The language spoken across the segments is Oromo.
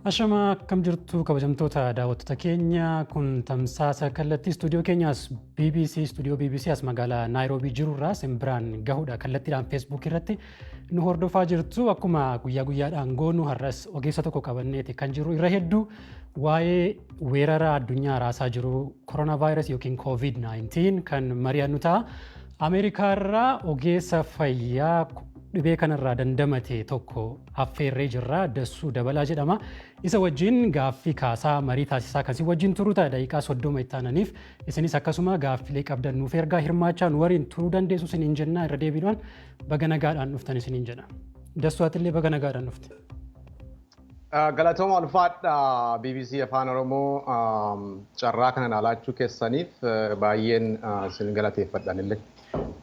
Ashama, akkam jirtu kabajamtoota daawwattoota keenya? Kun tamsaasa kallattii istuudiyoo keenyaas BBC, istuudiyoo BBC as magaalaa Naayiroobii jirurraa simbiraan gahudha. Kallattiidhaan Facebook irratti nu hordofaa jirtu. Akkuma guyyaa guyyaadhaan goonu har'as ogeessa tokko qabanneeti kan jiru. Irra hedduu waa'ee weerara addunyaa raasaa jiru, koronaa vaayirasii yookiin COVID-19 kan mari'annu ta'a. Ameerikaarraa ogeessa fayyaa dhibee kanarraa dandamate tokko affeerree jirra. Dassuu Dabalaa jedhama. Isa wajjin gaaffii kaasaa, marii taasisaa kan si wajjin turuu ta'a daqiiqaa 30 itti aananiif. Isinis akkasuma gaaffilee qabdan nuuf ergaa, hirmaachaa nu waliin turuu dandeessu isiniin jenna. Irra deebiidhaan baga nagaadhaan dhuftan isiniin jedha. Dassuu, atillee baga nagaadhaan dhufte. Galatooma, ulfaadha. BBC Afaan Oromoo carraa kana laachuu keessaniif baay'een isin galateeffadhan illee.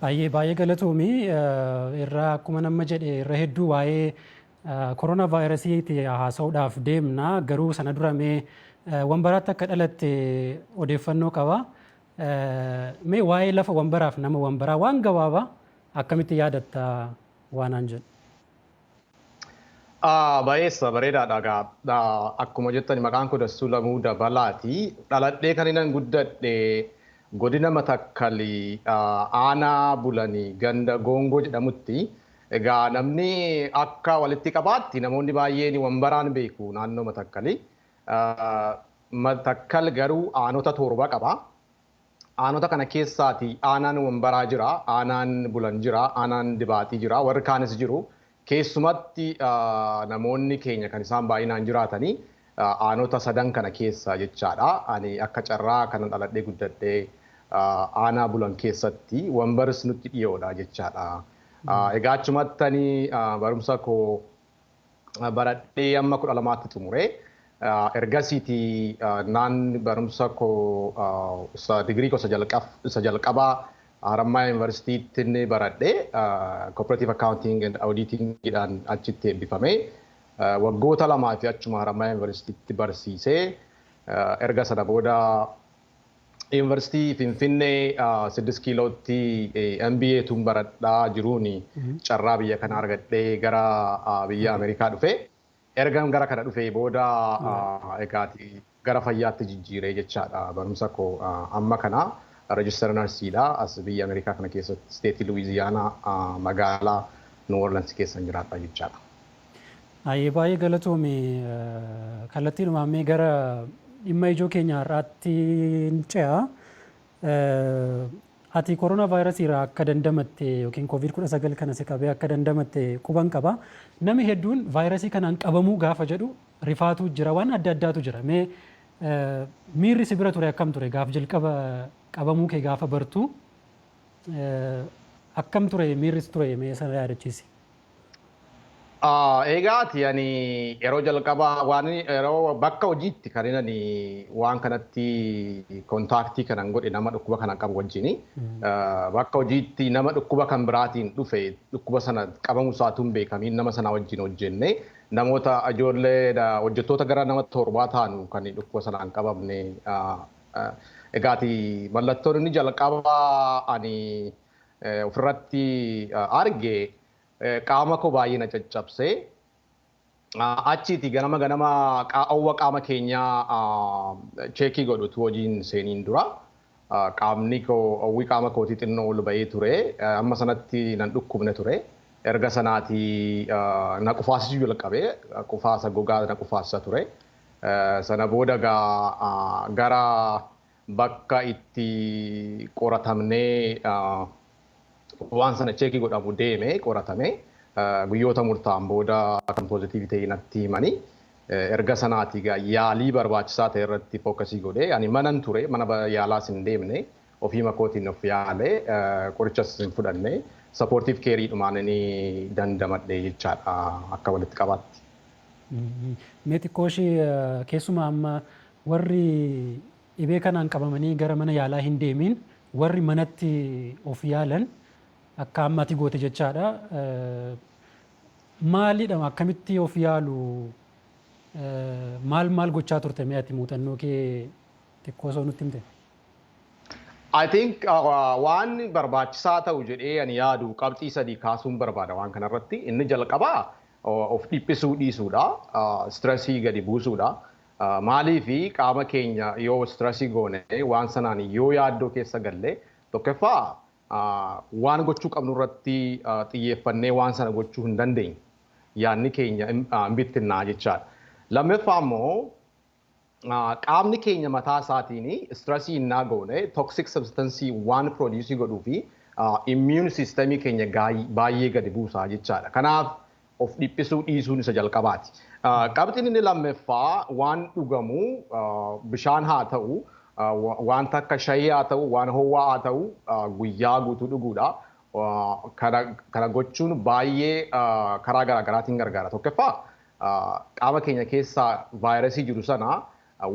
Baay'ee baay'ee galatoomi. Irraa akkuma nama jedhe irra hedduu waa'ee koronaa vaayirasiitti haasa'uudhaaf deemna. Garuu sana dura mee Wambaraatti akka dhalatte odeeffannoo qaba. Mee waa'ee lafa Wambaraaf nama Wambaraa waan gabaabaa akkamitti yaadatta waanaan jedhu? Baay'eessa bareedaadha gaa. Akkuma jettani, maqaan koo Dassuu Lamuu Dabalaati. Dhaladhee kan inni guddadhe godina Matakkalii, aanaa Bulanii, ganda Goongoo jedhamutti. Egaa namni akka walitti qabaatti namoonni baay'een Wambaraan beeku naannoo Matakkalii. Matakkal garuu aanota 7 qaba. Aanota kana keessaati aanaan Wambaraa jira, aanaan Bulan jira, aanaan Dibaaxii jira, warri kaanis jiru. Keessumatti namoonni keenya kan isaan baay'inaan jiraatanii aanota sadan kana keessa jechaadha. Ani akka carraa kanan dhaladhee guddadhee aanaa Bulan keessatti, Wambaris nutti dhiyoodha jechaadha. Egaa achumattani barumsa koo baradhee amma 12tti xumuree, ergasiiti naan barumsa koo digirii koo isa jalqabaa Harammaa Yuunivarsiitiitti inni baradhee Cooperative Accounting and Auditing dhaan achitti eebbifame. Waggoota 2 fi achuma Harammaa Yuunivarsiitiitti barsiisee, erga sana booda Yuunivarsiitii Finfinnee 6 Kiilootti MBA tun baradhaa jiruun carraa biyya kana argadhee gara biyya Ameerikaa dhufe. Ergan gara kana dhufee booda egaati gara fayyaatti jijjiiree jechaadha barumsa koo. Amma kana register nurse iidha. As biyya Ameerikaa kana keessatti state ii Luwiziyaanaa, magaalaa New Orleans keessa jiraadha jechaadha. Baay'ee baay'ee galatoomi. Kallattiidhumaan mee gara dhimma ijoo keenya har'aatti ce'a. Ati koronaa vaayirasii irraa akka dandamatte yookiin COVID-19 kana si qabee akka dandamatte quban qaba. Namni hedduun vaayirasii kanaan qabamuu gaafa jedhu rifaatu jira, waan adda addaatu jira. Mee miirri si bira ture akkam ture? Gaaf jalqaba qabamuu kee gaafa bartu akkam ture miirri si ture? Mee sana yaadachiisi. Egaati ani yeroo jalqabaa waan yeroo bakka hojiitti kan inni waan kanatti contact ii kanan godhe nama dhukkuba kana qabu wajjini. Bakka hojiitti nama dhukkuba kan biraatiin dhufe, dhukkuba sana qabamu isaatu hin beekamiin, nama sana wajjin hojjenne. Namoota ijoollee hojjettoota gara nama 7 taanu kan dhukkuba sanaan qabamne. Egaati mallattoon inni jalqabaa ani ofirratti arge qaama koo baay'ee na caccabsee, achiiti ganama ganama qaawwa qaama keenyaa check ii godhutu hojiin seeniin dura. Qaamni koo, hawwi qaama kootii xinnoo ol ba'ee ture. Amma sanatti nan dhukkubne ture. Erga sanaati na qufaasisuu jalqabe, qufaasa gogaa na qufaasisa ture. Sana booda gara bakka itti qoratamnee waan sana check ii godhamu deeme, qoratame. Guyyoota murtaa'an booda kan positive ii ta'e natti himanii, erga sanaati yaalii barbaachisaa ta'e irratti focus ii godhee, ani manan ture, mana yaalaas hin deemne, ofiima kootiin of yaale, qorichas hin fudhanne, supportive care iidhumaan inni dandamadhe jechaadha akka walitti qabaatti. Mee xiqqoo ishee keessumaa amma warri dhibee kanaan qabamanii gara mana yaalaa hin deemin, warri manatti of yaalan akka amma ati goote jechaadha. Maalidha, akkamitti of yaalu, maal maal gochaa turte? Mee ati muuxannoo kee xiqqoo osoo nutti himte? I think waan barbaachisaa ta'u jedhee ani yaadu qabxii sadii kaasuun barbaada waan kanarratti. Inni jalqabaa of dhiphisuu dhiisuudha. Stressii gadi buusuudha. Maaliifi qaama keenya yoo stressii goone, waan sanaan yoo yaaddoo keessa galle, tokkoffaa waan gochuu qabnu irratti xiyyeeffannee waan sana gochuu hin dandeenyu. Yaadni keenya hin bittinnaa jechaadha. Lammaffaa immoo qaamni keenya mataa isaatiin stressii innaa goone toxic substance waan produce godhuu fi immune systemii keenya baay'ee gadi buusaa jechaadha. Kanaaf of dhiphisuu dhiisuun isa jalqabaati. Qabxiin inni lammaffaa waan dhugamu, bishaan haa ta'u, wanta akka shayii haa ta'u, waan ho'aa haa ta'u, guyyaa guutuu dhuguudha. Kana gochuun baay'ee karaa garaagaraatiin gargaara. Tokkoffaa, qaama keenya keessaa vaayirasii jiru sana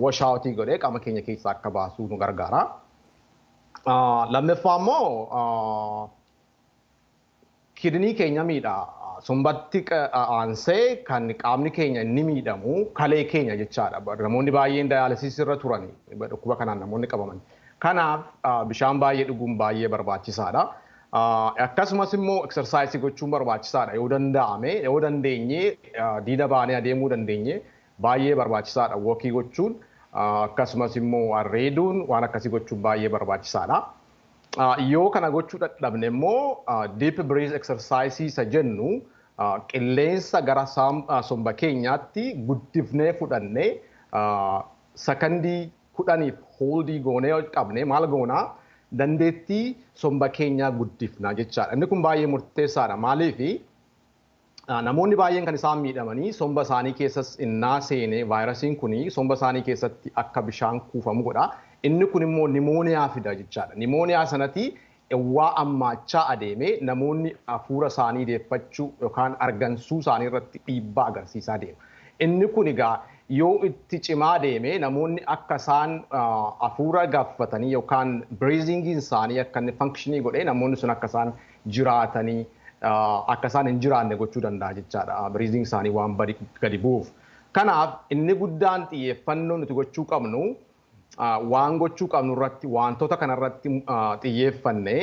wash out godhee qaama keenya keessaa akka baasuu nu gargaara. Lammaffaa immoo kidney keenya miidha. Sombatti aansee kan qaamni keenya inni miidhamu kalee keenya jechaadha. Namoonni baay'een dialysis irra turan dhukkuba kanaan namoonni qabaman. Kanaaf bishaan baay'ee dhuguun baay'ee barbaachisaadha. Akkasumas immoo exercise gochuun barbaachisaadha. Yoo danda'ame, yoo dandeenye, diida baanee adeemuu dandeenye baay'ee barbaachisaadha. Walkii gochuun, akkasumas immoo arreeduun, waan akkasii gochuun baay'ee barbaachisaadha. Yoo kana gochuu dadhabne immoo deep breath exercise isa jennu, qilleensa gara somba keenyaatti guddifnee fudhannee sakandii 10f holdii goonee qabne maal goonaa, dandeettii somba keenyaa guddifna jechaadha. Inni kun baay'ee murteessaadha. Maaliifi, namoonni baay'een kan isaan miidhamanii somba isaanii keessas innaa seenee vaayirasiin kun somba isaanii keessatti akka bishaan kuufamu godha. Inni kun immoo pneumonia fida jechaadha. Pneumonia sanatti waa ammaachaa adeemee namoonni hafuura isaanii deeffachuu yookaan argansuu isaanii irratti dhiibbaa agarsiisaa deema. Inni kun egaa yoo itti cimaa deeme namoonni akka isaan hafuura gaffatanii yookaan breathingiin isaanii akka inni functionii godhee namoonni sun akka isaan jiraatanii akka isaan hin jiraanne gochuu danda'a jechaadha. Breathing isaanii waan gadi bu'uuf. Kanaaf inni guddaan xiyyeeffannoo nuti gochuu qabnu, waan gochuu qabnu irratti, wantoota kanarratti xiyyeeffannee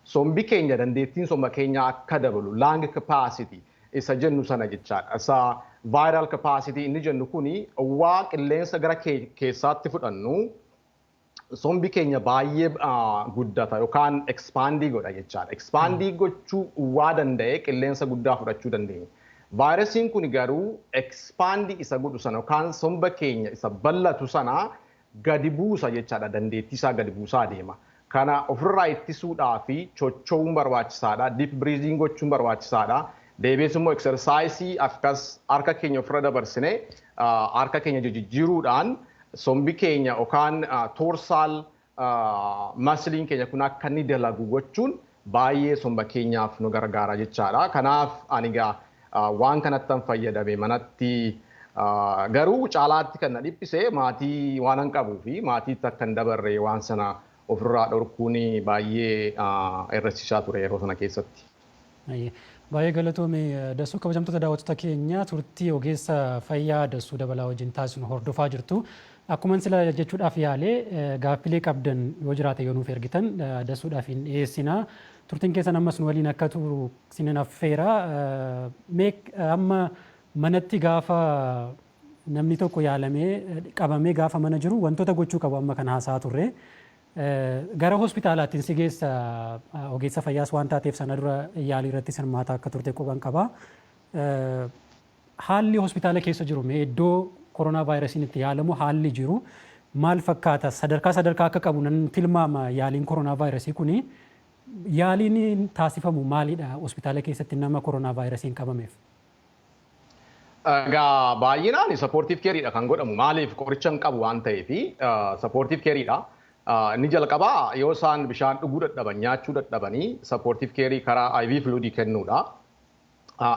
sombi keenya, dandeettiin somba keenyaa akka dabalu, lung capacity isa jennu sana jechaadha. Isa viral capacity inni jennu kuni waa qilleensa gara keessaatti fudhannu sombi keenya baay'ee guddata yookaan expandii godha jechaadha. Expandii gochuu waa danda'e qilleensa guddaa fudhachuu dandeenya. Vaayirasiin kun garuu expandii isa godhu sana yookaan somba keenya isa bal'atu sana gadi buusa jechaadha. Dandeettii isaa gadi buusaa adeema. Kana ofirraa ittisuudhaa fi chocho'uun barbaachisaadha. Deep breathing gochuun barbaachisaadha. Deebiis immoo exercise akkas harka keenya ofirra dabarsine harka keenya jijjiiruudhaan sombi keenya yookaan thoracic muscleiin keenya kun akka inni dalagu gochuun baay'ee somba keenyaaf nu gargaara jechaadha. Kanaaf ani egaa waan kanattan fayyadame manatti. Garuu caalaatti kan na dhiphise maatii waan an qabuu fi maatiitti akka hin dabarre waan sana ofirraa dhorkuun baay'ee hir'isiisaa ture yeroo sana keessatti. Baay'ee galatoome, Dassuu. Kabajamtoota daawwattoota keenya, turtii ogeessa fayyaa Dassuu Dabalaa wajjin taasisnu hordofaa jirtu. Akkuma sila jechuudhaaf yaalee, gaaffilee qabdan yoo jiraate yoo nuuf ergitan Dassuudhaaf hin dhiyeessina. Turtiin keessan ammas nu waliin akka turu sinin affeera. Mee amma manatti gaafa namni tokko yaalamee qabamee gaafa mana jiru wantoota gochuu qabu amma kana haasaa turre. Gara hospitaalaattiin si geessa, ogeessa fayyaas waan taateef sana dura yaalii irratti hirmaataa akka turte quban qaba. Haalli hospitaala keessa jiru, mee iddoo koronaa vaayirasiin itti yaalamu haalli jiru maal fakkaata? Sadarkaa sadarkaa akka qabu nan tilmaama yaaliin koronaa vaayirasii kuni. Yaaliin taasifamu maalidha hospitaala keessatti nama koronaa vaayirasiin qabameef? Egaa baay'inaan supportive careiidha kan godhamu. Maaliif, qoricha hin qabu waan ta'eef supportive careiidha. Inni jalqabaa yoo isaan bishaan dhuguu dadhaban, nyaachuu dadhabanii, supportive careii karaa IV fluidii kennuudha.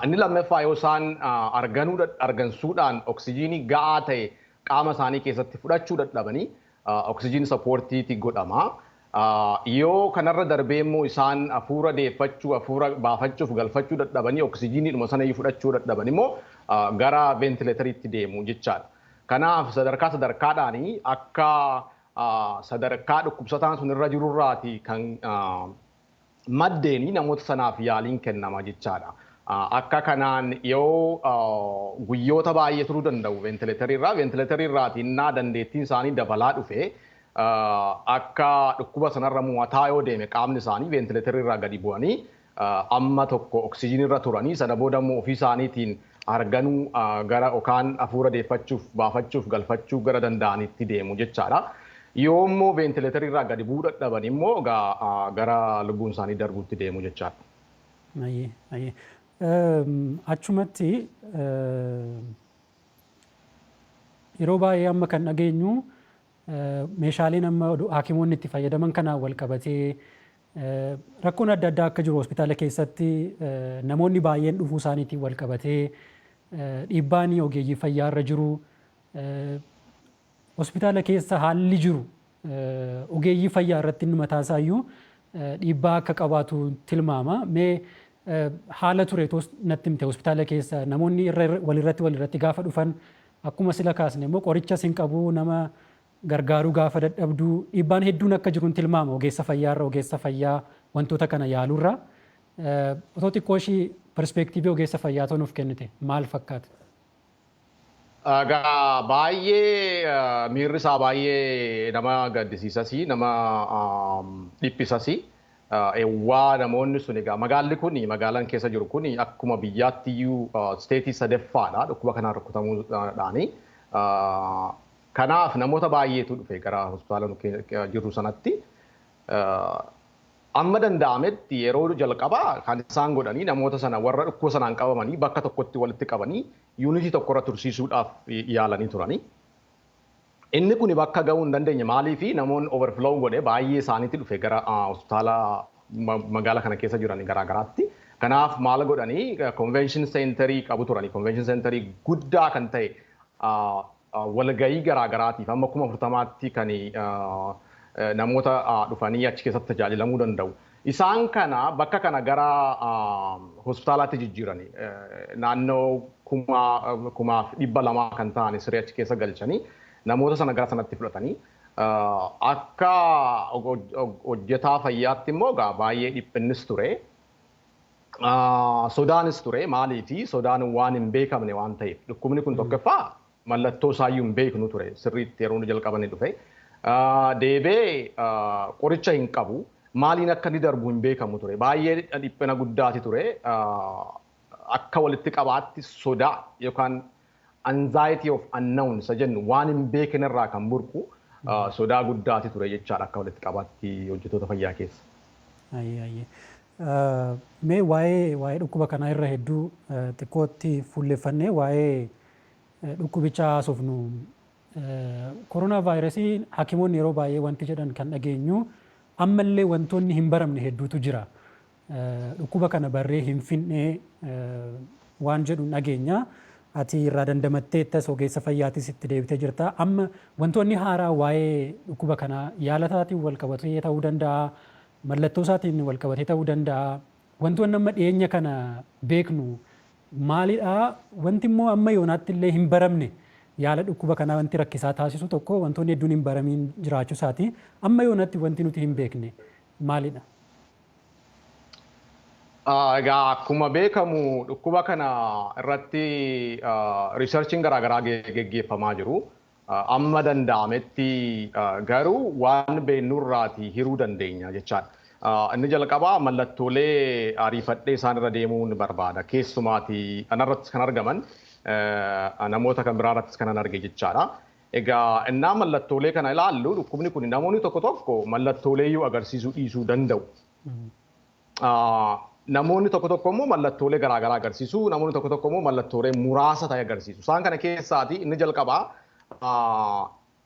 Inni lammaffaa yoo isaan arganuu argansuudhaan oksijiinii ga'aa ta'e qaama isaanii keessatti fudhachuu dadhabanii oksijiin supportiiti godhama. Yoo kanarra darbee immoo isaan hafuura deeffachuu, hafuura baafachuuf galfachuu dadhabanii, oksijiiniidhuma sana fudhachuu dadhaban immoo gara ventilatoriitti deemu jechaadha. Kanaaf sadarkaa sadarkaadhaan akka sadarkaa dhukkubsataan sun irra jirurraati kan maddeeni namoota sanaaf yaaliin kennama jechaadha. Akka kanaan yoo guyyoota baay'ee turuu danda'u ventileetarii irraa, ventileetarii irraati innaa dandeettiin isaanii dabalaa dhufe, akka dhukkuba sanarra mo'ataa yoo deeme, qaamni isaanii ventileetarii irraa gadi bu'anii amma tokko oksijiinii irra turanii, sana booda immoo ofii isaaniitiin arganuu gara yookaan hafuura deeffachuuf, baafachuuf, galfachuu gara danda'anitti deemu jechaadha. Yoo immoo ventileetarii irraa gadi bu'uu dadhaban immoo gara lubbuun isaanii darbuutti deemu jechaadha. Achumatti yeroo baay'ee amma kan dhageenyu meeshaaleen amma hakimoonni itti fayyadaman kanaan wal qabatee rakkoon adda addaa akka jiru, hospitaala keessatti namoonni baay'een dhufuu isaaniitiin wal qabatee dhiibbaan ogeeyyii fayyaa irra jiru, hospitaala keessa haalli jiru ogeeyyii fayyaa irratti inni mataa isaayyuu dhiibbaa akka qabaatu tilmaama. Mee haala ture natti himte. Hospitaala keessa namoonni walirratti walirratti gaafa dhufan, akkuma sila kaasne immoo qorichas hin qabu, nama gargaaruu gaafa dadhabduu dhiibbaan hedduun akka jiru tilmaama ogeessa fayyaarra, ogeessa fayyaa wantoota kana yaaluurra. Otoo xiqqoo ishii perspective ogeessa fayyaa ta'uu nuuf kennite maal fakkaata? Egaa baay'ee miirri isaa baay'ee nama gaddisiisas, nama dhiphisas. Ewwaa, namoonni sun egaa magaalli kun, magaalaan keessa jiru kun akkuma biyyaatti iyyuu state sadaffaadha dhukkuba kanaan rukutamuudhaani. Kanaaf namoota baay'eetu dhufe gara hospitaala jirru sanatti. Amma danda'ametti yeroo jalqabaa kan isaan godhanii namoota sana warra dhukkuba sanaan qabamanii bakka tokkotti walitti qabanii unit tokkorra tursiisuudhaaf yaalanii turanii. Inni kun bakka gahuu hin dandeenye. Maaliifi namoonni overflow godhe, baay'ee isaaniitti dhufe gara hospitaala magaala kana keessa jiran garaa garaatti. Kanaaf maal godhanii, convention center qabu turanii, convention center guddaa kan ta'e walgahii garaa garaatiif amma 40,000tti kan namoota dhufanii achi keessatti tajaajilamuu danda'u. Isaan kana bakka kana gara hospitaalaatti jijjiiranii naannoo 2,200 kan ta'an siree achi keessa galchanii namoota sana gara sanatti fudhatanii. Akka hojjetaa fayyaatti immoo baay'ee dhiphinnis ture. Sodaanis ture. Maaliifi sodaan waan hin beekamne waan ta'eef, dhukkubni kun tokkoffaa mallattoo isaayyuu hin beeknu ture sirriitti yeroo jalqabanii dhufe. Deebee qoricha hin qabu. Maaliin akka inni darbu hin beekamu ture. Baay'ee dhiphina guddaati ture. Akka walitti qabaatti sodaa yookaan anxiety of unknown isa jennu, waan hin beekne irraa kan burqu sodaa guddaati ture jechaadha akka walitti qabaatti hojjettoota fayyaa keessa. Mee waa'ee dhukkuba kanaa irra hedduu xiqqootti fuulleffannee waa'ee dhukkubicha haasofnu. Koronaa vaayirasii hakimoonni yeroo baay'ee wanti jedhan kan dhageenyu ammallee wantoonni hin baramne hedduutu jira. Dhukkuba kana barree hin finnee waan jedhu dhageenya. Ati irraa dandamatteettas, ogeessa fayyaatis itti deebitee jirta. Amma wantoonni haaraa waa'ee dhukkuba kanaa yaala isaatiin wal qabatee ta'uu danda'a, mallattoo isaatiin wal qabatee ta'uu danda'a. Wantoonni amma dhiyeenya kana beeknu maalidhaa? Wanti immoo amma yoonaatti illee hin baramne, yaala dhukkuba kanaa wanti rakkisaa taasisu tokko wantoonni hedduun hin baramiin jiraachuu isaati. Amma yoonaatti wanti nuti hin beekne maalidha? Egaa akkuma beekamu dhukkuba kana irratti researchiin garaagaraa geggeeffamaa jiru. Amma danda'ametti garuu waan beeknurraati hiruu dandeenya jechaadha. Inni jalqabaa mallattoolee ariifadhee isaan irra deemuun barbaada. Keessumaati kanarratti kan argaman, namoota kan biraa irrattis kanan arge jechaadha. Egaa innaa mallattoolee kana ilaallu, dhukkubni kun namoonni tokko tokko mallattoolee iyyuu agarsiisuu dhiisuu danda'u. Namoonni tokko tokko immoo mallattoolee garaagaraa agarsiisu. Namoonni tokko tokko immoo mallattoolee muraasa ta'e agarsiisu. Isaan kana keessaati inni jalqabaa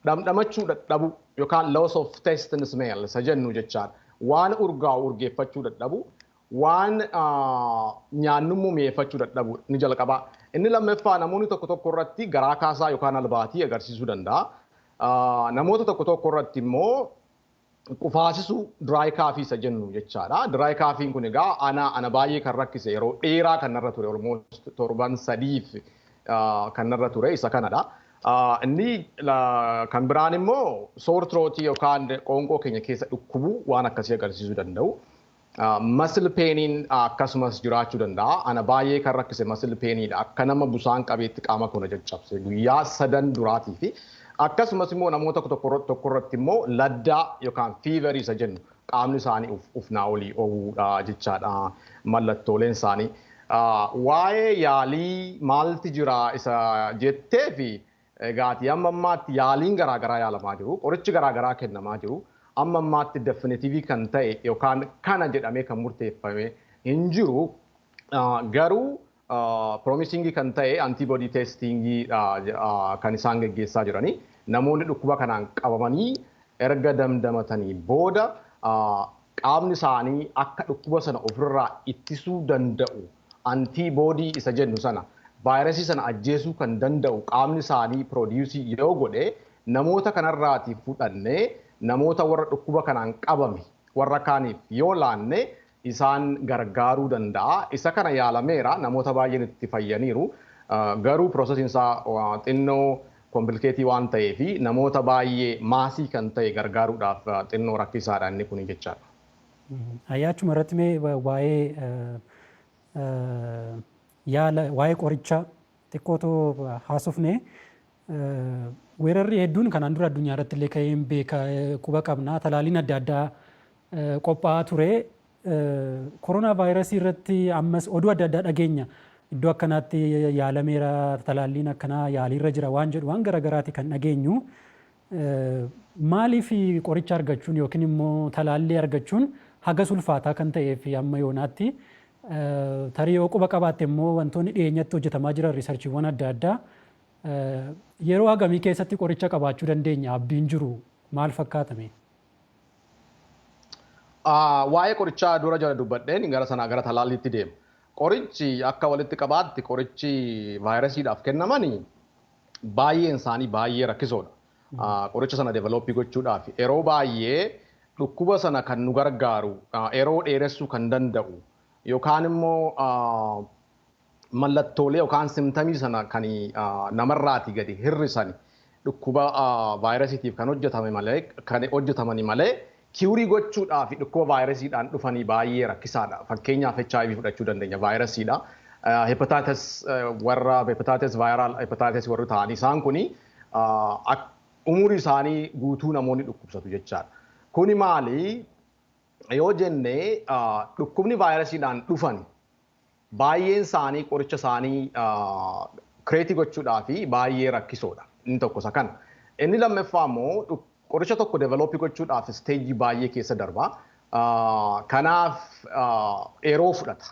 dhamdhamachuu dadhabuu yookaan loss of taste and smell isa jennu jechaadha. Waan urgaa'u urgeeffachuu dadhabu, waan nyaannummoo mi'eeffachuu dadhabu inni jalqabaa. Inni lammaffaa namoonni tokko tokko irratti garaa kaasaa yookaan albaatii agarsiisuu danda'a. Namoota tokko tokko irratti immoo qufaasisuu, dry cough isa jennu jechaadha. Dry coughiin kun egaa ana baay'ee kan rakkise, yeroo dheeraa kan narra ture, almost torban 3f kan narra ture isa kanadha. Inni kan biraan immoo sore throat yookaan qoonqoo keenya keessa dhukkubuu waan akkasii agarsiisuu danda'u. Muscle painiin akkasumas jiraachuu danda'a. Ana baay'ee kan rakkise muscle painiidha. Akka nama busaan qabeetti qaama kana caccabse guyyaa 3 duraatii fi akkasumas immoo namoota tokko tokko irratti immoo laddaa yookaan feverii isa jennu, qaamni isaanii ufnaa olii oowwuudha jechaadha mallattooleen isaanii. Waa'ee yaalii maalti jira isa jettee fi egaati, amma ammaatti yaaliin garaagaraa yaalamaa jiru. Qorichi garaagaraa kennamaa jiru. Amma ammaatti definitive kan ta'e yookaan kana jedhamee kan murteeffame hin jiru. Garuu promisingii kan ta'e antibody testingii kan isaan geggeessaa jiranii, namoonni dhukkuba kanaan qabamanii erga damdamatanii booda qaamni isaanii akka dhukkuba sana ofirraa ittisuu danda'u, antibody isa jennu sana, vaayirasii sana ajjeesuu kan danda'u qaamni isaanii produce yoo godhe, namoota kanarraatii fudhannee namoota warra dhukkuba kanaan qabame warra kaaniif yoo laanne isaan gargaaruu danda'a. Isa kana yaalameera, namoota baay'een itti fayyaniiru. Garuu processiin isaa xinnoo complicated waan ta'eef namoota baay'ee massii kan ta'e gargaaruudhaaf xinnoo rakkisaadha inni kun jechaadha. Ayyaachuma irratti mee waa'ee yaala, waa'ee qorichaa xiqqootu haasofne. Weerarri hedduun kanaan dura addunyaa irratti illee ka'ee beeka, quba qabna. Talaalliin adda addaa qophaa'aa ture. Koronaa vaayirasii irratti ammas oduu adda addaa dhageenya. Iddoo akkanaatti yaalameera, talaalliin akkanaa yaaliirra jira waan jedhu, waan garaagaraati kan dhageenyu. Maaliif qoricha argachuun yookiin immoo talaallii argachuun hagas ulfaataa kan ta'ee fi amma yoonaatti, tarii yoo quba qabaatte immoo, wantoonni dhiyeenyatti hojjetamaa jiran, researchiiwwan adda addaa, yeroo hagamii keessatti qoricha qabaachuu dandeenya, abdiin jiru maal fakkaatame? Waa'ee qorichaa dura jala dubbadheen gara sanaa gara talaalliitti deema. Qorichi akka walitti qabaatti, qorichi vaayirasiidhaaf kennamanii baay'een isaanii baay'ee rakkisoodha. Qoricha sana develop gochuudhaaf yeroo baay'ee dhukkuba sana kan nu gargaaru, yeroo dheeressuu kan danda'u yookaan immoo mallattoolee yookaan symptomii sana kan namarraatii gadi hir'isan dhukkuba vaayirasiitiif kan hojjetame malee, kan hojjetamani malee, cure gochuudhaaf dhukkuba vaayirasiidhaan dhufanii baay'ee rakkisaadha. Fakkeenyaaf HIV fudhachuu dandeenya, vaayirasiidha. Hepatitis, warra hepatitis, viral hepatitis warri ta'an, isaan kuni umurii isaanii guutuu namoonni dhukkubsatu jechaadha. Kuni maali yoo jenne, dhukkubni vaayirasiidhaan dhufan baay'een isaanii qoricha isaanii create gochuudhaaf baay'ee rakkisoodha. Inni tokko isa kana. Inni lammaffaa immoo qoricha tokko develop gochuudhaaf stage baay'ee keessa darba. Kanaaf yeroo fudhata.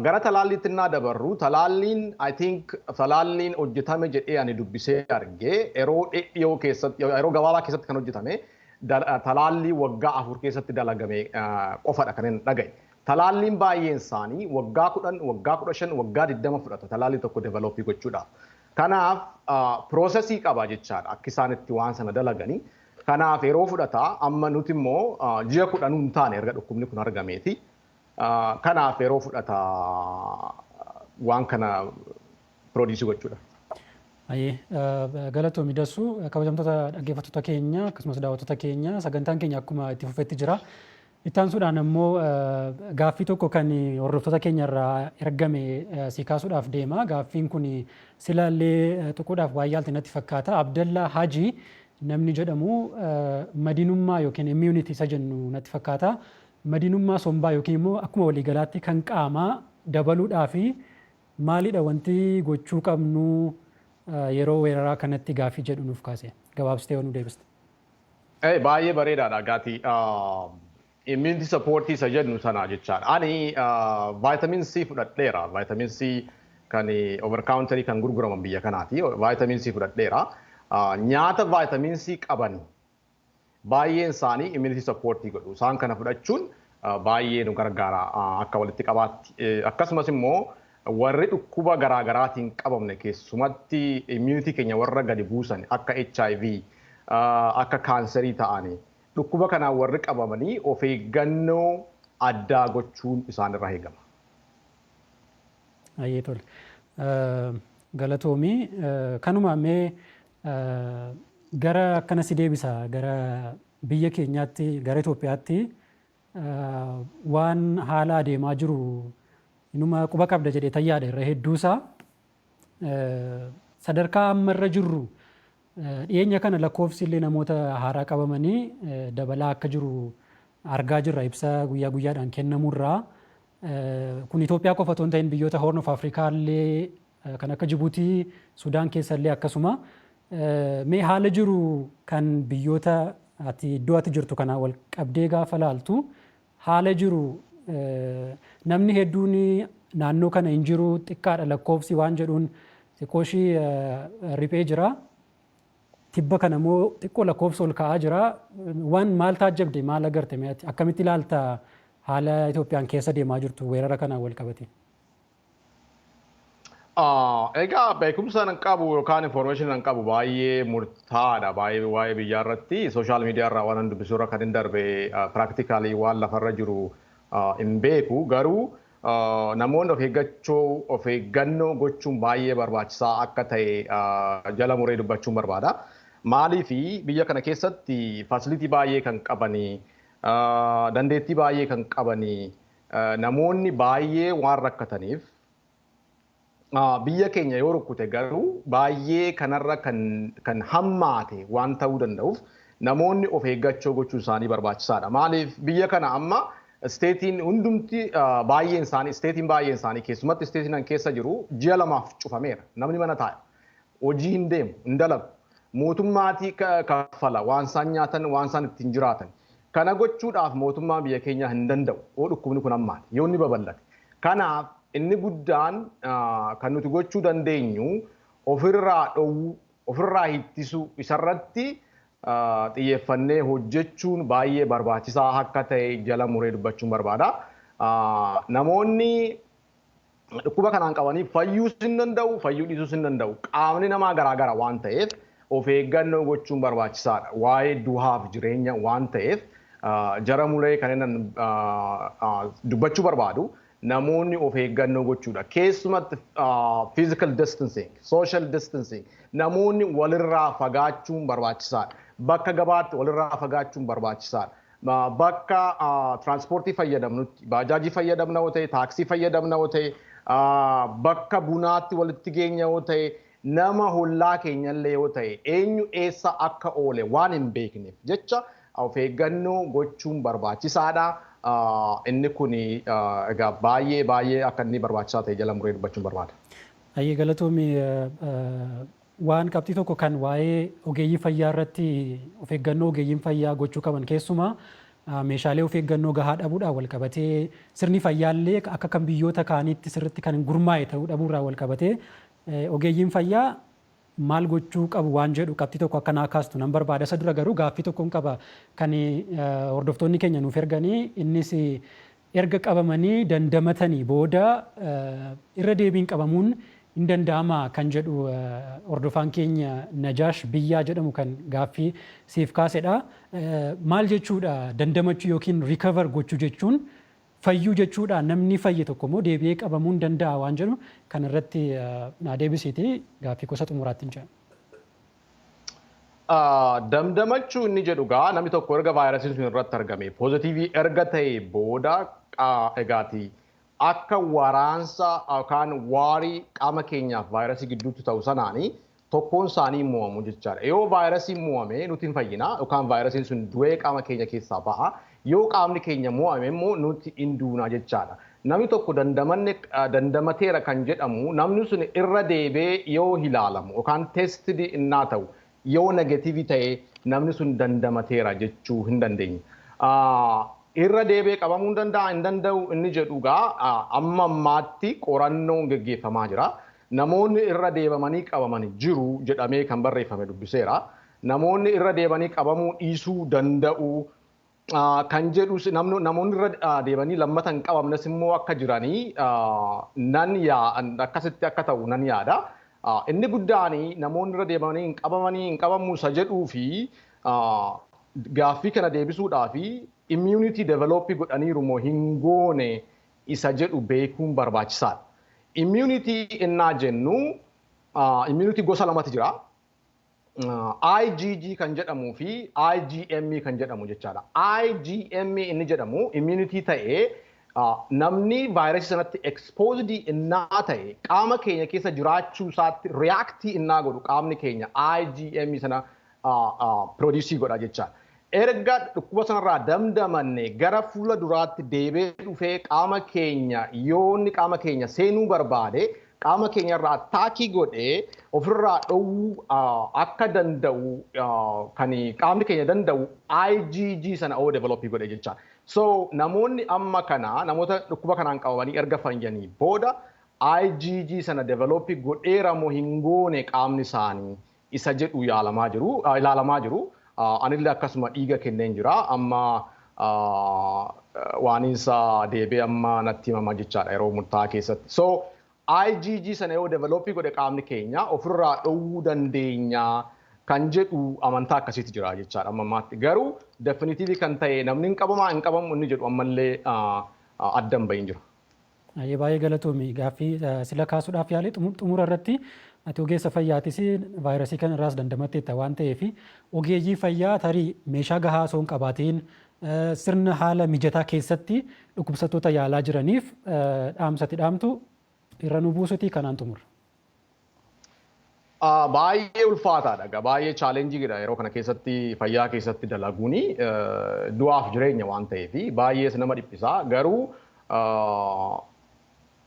Gara talaalliitti innaa dabarru, talaalliin, I think, talaalliin hojjetame jedhee ani dubbisee argee, yeroo dhiyoo keessatti, yeroo gabaabaa keessatti kan hojjetame talaallii waggaa 4 keessatti dalagame qofadha kan inni dhagaye. Talaalliin baay'een isaanii waggaa 10, waggaa 15, waggaa 20 fudhata talaallii tokko develop gochuudhaaf. Kanaaf processii qaba jechaadha akka isaan itti waan sana dalaganii. Kanaaf yeroo fudhata. Amma nuti immoo ji'a 10 hin taane erga dhukkubni kun argameeti. Kanaaf yeroo fudhata waan kana produce gochuudha. Ayyee, galatoomi Dassuu. Kabajamtoota dhaggeeffattoota keenya akkasumas daawwattoota keenya, sagantaan keenya akkuma itti fufetti jira. Itti aansuudhaan immoo gaaffii tokko kan hordoftoota keenya irraa ergame si kaasuudhaaf deema. Gaaffiin kun silaallee tuquudhaaf waa yaalte natti fakkaata. Abdallaa Hajii namni jedhamu madinummaa yookiin immunity isa jennu natti fakkaata. Madinummaa sombaa yookiin immoo akkuma waliigalaatti kan qaamaa dabaluudhaa fi maalidha wanti gochuu qabnu yeroo weeraraa kanatti gaaffii jedhu nuuf kaase. Gabaabsitee yoo nu deebiste. Baay'ee bareedaadha gaatii. Immunity support isa jennu sana jechaadha. Ani vitamin C fudhadheera. Vitamin C kan over counter kan gurguraman biyya kanaati. Vitamin C fudhadheera. Nyaata vitamin C qaban baay'een isaanii immunity support godhu. Isaan kana fudhachuun baay'ee nu gargaara akka walitti qabaatti. Akkasumas immoo warri dhukkuba garaagaraatiin qabamne, keessumatti immunity keenya warra gadi buusan akka HIV, akka kaanserii ta'anii, dhukkuba kanaan warri qabamanii of eeggannoo addaa gochuun isaanirraa eegama. Ayyee, tole. Galatoomii. Kanuma mee gara akkana si deebisa, gara biyya keenyaatti, gara Itoophiyaatti. Waan haala adeemaa jiru inuma quba qabda jedhee tayyaadha irra hedduusaa. Sadarkaa amma irra jirru dhiyeenya kana lakkoofsi illee namoota haaraa qabamanii dabalaa akka jiru argaa jirra ibsa guyyaa guyyaadhaan kennamurraa. Kun Itoophiyaa qofa otoo hin ta'in biyyoota Horn of Afrikaa illee kan akka Jibuutii, Sudaan keessa illee akkasuma. Mee haala jiru kan biyyoota ati iddoo ati jirtu kana wal qabdee gaafa laaltu, haala jiru namni hedduun naannoo kana hin jiru, xiqqaadha lakkoofsi waan jedhuun xiqqoo ishii riphee jira. Tibba kana immoo xiqqoo lakkoofsa ol ka'aa jira. Waan maal taajjabde, maal agarte, mee ati akkamitti ilaalta haala Itoophiyaan keessa deemaa jirtu weerara kanaan wal qabate? Egaa beekumsa nan qabu yookaan information nan qabu baay'ee murtaa'aadha. Baay'ee waa'ee biyyaa irratti social media irraa waan dubbisuu irra kan hin darbe practically waan lafarra jiru hin beeku. Garuu namoonni of eeggachuu, of eeggannoo gochuun baay'ee barbaachisaa akka ta'e jala muree dubbachuun barbaada. Maaliifi biyya kana keessatti facility baay'ee kan qabanii, dandeettii baay'ee kan qabanii, namoonni baay'ee waan rakkataniif, biyya keenya yoo rukkute garuu baay'ee kanarra kan hammaate waan ta'uu danda'uuf namoonni of eeggachuu gochuu isaanii barbaachisaadha. Maaliif biyya kana amma stateiin hundumti baay'een isaanii, stateiin baay'een isaanii, keessumatti stateiin an keessa jiru ji'a 2f cufameera. Namni mana taa'a. Hojii hin deemu, hin dalagu. Mootummaatii kaffala waan isaan nyaatan, waan isaan ittiin jiraatan. Kana gochuudhaaf mootummaan biyya keenyaa hin danda'u. Yoo dhukkubni kun hammaate, yoo inni babal'ate. Kanaaf inni guddaan kan nuti gochuu dandeenyu ofirraa dhowwuu, ofirraa ittisuu, isarratti xiyyeeffannee hojjechuun baay'ee barbaachisaa akka ta'e jala muree dubbachuun barbaada. Namoonni dhukkuba kanaan qabanii fayyuus hin danda'u, fayyuu dhiisuus hin danda'u. Qaamni namaa garaagara waan ta'eef of eeggannoo gochuun barbaachisaadha. Waa'ee du'aaf jireenya waan ta'eef jara muree kan inni dubbachuu barbaadu namoonni of eeggannoo gochuudha. Keessumatti physical distancing, social distancing, namoonni walirraa fagaachuun barbaachisaadha. Bakka gabaatti walirraa fagaachuun barbaachisaadha. Bakka tiraanspoortii fayyadamnutti, baajaajii fayyadamna yoo ta'e, taaksii fayyadamna yoo ta'e, bakka bunaatti walitti geenya yoo ta'e, nama hollaa keenyallee yoo ta'e, eenyu eessa akka oole waan hin beekneef jecha of eeggannoo gochuun barbaachisaadha. Inni kun egaa baay'ee baay'ee akka inni barbaachisaa ta'e jala muree dubbachuun barbaada. Ayyee, galatoomii. Waan qabxii tokko kan waa'ee ogeeyyii fayyaa irratti, of eeggannoo ogeeyyiin fayyaa gochuu qaban, keessumaa meeshaalee of eeggannoo gahaa dhabuudhaan wal qabatee, sirni fayyaallee akka kan biyyoota kaaniitti sirriitti kan hin gurmaa'e ta'uu dhabuurraa wal qabatee ogeeyyiin fayyaa maal gochuu qabu waan jedhu qabxii tokko akka naa kaastu nan barbaada. Isa dura garuu gaaffii tokkoon qaba kan hordoftoonni keenya nuuf erganii. Innis erga qabamanii dandamatanii booda irra deebiin qabamuun hin danda'ama kan jedhu hordofaan keenya Najaash Biyyaa jedhamu kan gaaffii siif kaasedha. Maal jechuudha dandamachuu yookiin recover gochuu jechuun? Fayyuu jechuudha? Namni fayye tokko immoo deebi'ee qabamuu hin danda'a waan jedhu kan irratti naa deebisiiti gaaffii gosa xumuraatti hin jedhu. Damdamachuu inni jedhu gaa namni tokko erga vaayirasiin sun irratti argame, positive erga ta'e booda, egaati akka waraansa yookaan waarii qaama keenyaaf vaayirasii gidduutti ta'u sanaanii tokkoon isaanii mo'amu jechaadha. Yoo vaayirasiin mo'ame nuti hin fayyina yookaan vaayirasiin sun du'ee qaama keenya keessaa ba'a. Yoo qaamni keenya mo'ame immoo nuti hin duuna jechaadha. Namni tokko dandamanne dandamateera kan jedhamu namni sun irra deebee yoo ilaalamu yookaan tested innaa ta'u yoo negative ta'e namni sun dandamateera jechuu hin dandeenya. Irra deebee qabamuu hin danda'a hin danda'u inni jedhu gaa amma ammaatti qorannoon geggeeffamaa jira. Namoonni irra deebamanii qabaman jiru jedhamee kan barreeffame dubbiseera. Namoonni irra deebanii qabamuu dhiisuu danda'u kan jedhus, namoonni irra deebanii lammata hin qabamnes immoo akka jiranii nan yaa akkasitti akka ta'u nan yaada. Inni guddaan namoonni irra deebanii hin qabamanii hin qabamuu isa jedhuu fi gaaffii kana deebisuudhaa fi immunity develop godhaniiru moo hin goone isa jedhu beekuun barbaachisaadha. Immunity innaa jennu immunity gosa lamatu jira. IgG kan jedhamuu fi IgM kan jedhamu jechaadha. IgM inni jedhamu immunity ta'ee, namni vaayirasii sanatti exposed innaa ta'e, qaama keenya keessa jiraachuu isaatti react innaa godhu, qaamni keenya IgM sana produce godha jechaadha. Erga dhukkuba sanarraa damdamanne, gara fuula duraatti deebee dhufee qaama keenya yoonni qaama keenya seenuu barbaade, qaama keenya irraa attack godhee ofirraa dhowwuu akka danda'u kan qaamni keenya danda'u IgG sana oo develop godhe jecha. So namoonni amma kana, namoota dhukkuba kanaan qabamanii erga fayyanii booda, IgG sana develop godheera moo hin goone qaamni isaanii isa jedhu yaalamaa jiru, ilaalamaa jiru. Anillee akkasuma dhiiga kenneen jira. Amma waaninsa deebi'ee amma natti himama jechaadha yeroo murtaa'aa keessatti. So IgG sana yoo develop godhe, qaamni keenya ofirraa dhowwuu dandeenya kan jedhu amantaa akkasiitu jira jechaadha amma ammaatti. Garuu definitive kan ta'e, namni hin qabamaa hin qabamu inni jedhu ammallee adda hin bahin jira. Baay'ee galatoomi. Gaaffii sila kaasuudhaaf yaalee, xumura irratti ati ogeessa fayyaatis, vaayirasii kana irraas dandamatteetta waan ta'eef, ogeeyyii fayyaa tarii meeshaa gahaa osoo hin qabaatiin sirna haala mijataa keessatti dhukkubsattoota yaalaa jiraniif dhaamsati dhaamtu irra nu buusutii kanaan xumurra. Baay'ee ulfaataadha. Baay'ee challengeiidha yeroo kana keessatti fayyaa keessatti dalaguuni, du'aaf jireenya waan ta'eef baay'ees nama dhiphisa. Garuu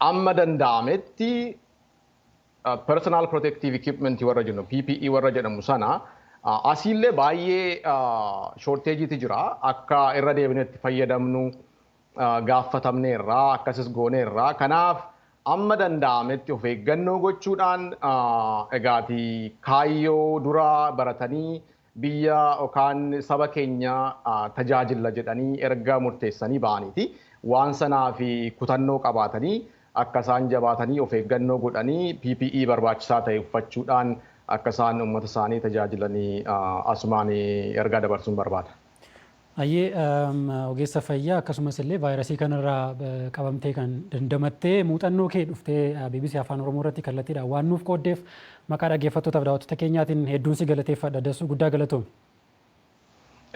amma danda'ametti personal protective equipment warra jennu, PPE warra jedhamu sana, asiillee baay'ee shortageiitu jira. Akka irra deebinetti fayyadamnu gaafatamneerra, akkasis gooneerra. Kanaaf amma danda'ametti of eeggannoo gochuudhaan, egaati kaayyoo dura baratanii biyya yookaan saba keenya tajaajilla jedhanii erga murteessanii ba'aniiti. Waan sanaa fi kutannoo qabaatanii, akka isaan jabaatanii of eeggannoo godhanii, PPE barbaachisaa ta'e uffachuudhaan akka isaan uummata isaanii tajaajilanii asumaan ergaa dabarsuun barbaada. Ayyee, ogeessa fayyaa akkasumas illee vaayirasii kanarraa qabamtee kan dandamattee, muuxannoo kee dhuftee BBC Afaan Oromoo irratti kallattiidhaan waan nuuf qooddeef, maqaa dhaggeeffattootaaf daawwattoota keenyaatiin hedduun si galateeffadha. Dassuu, guddaa galatoomi.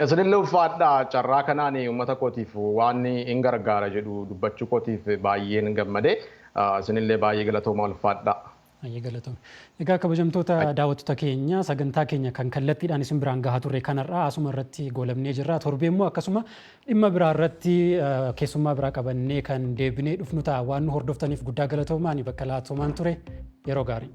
Isinillee ulfaadha. Carraa kanaan uummata kootiif waan hin gargaara jedhu dubbachuu kootiif baay'een gammade. Isinillee baay'ee galatooma, ulfaadha. Baay'ee galatoomi. Egaa kabajamtoota daawwattoota keenya, sagantaa keenya kan kallattiidhaan isin biraan gahaa turre kanarraa asuma irratti goolabnee jirra. Torbee immoo akkasuma dhimma biraa irratti keessummaa biraa qabannee kan deebinee dhufnu ta'a. Waan nu hordoftaniif guddaa galatoomaa. Ani bakka laatoomaan ture. Yeroo gaarii.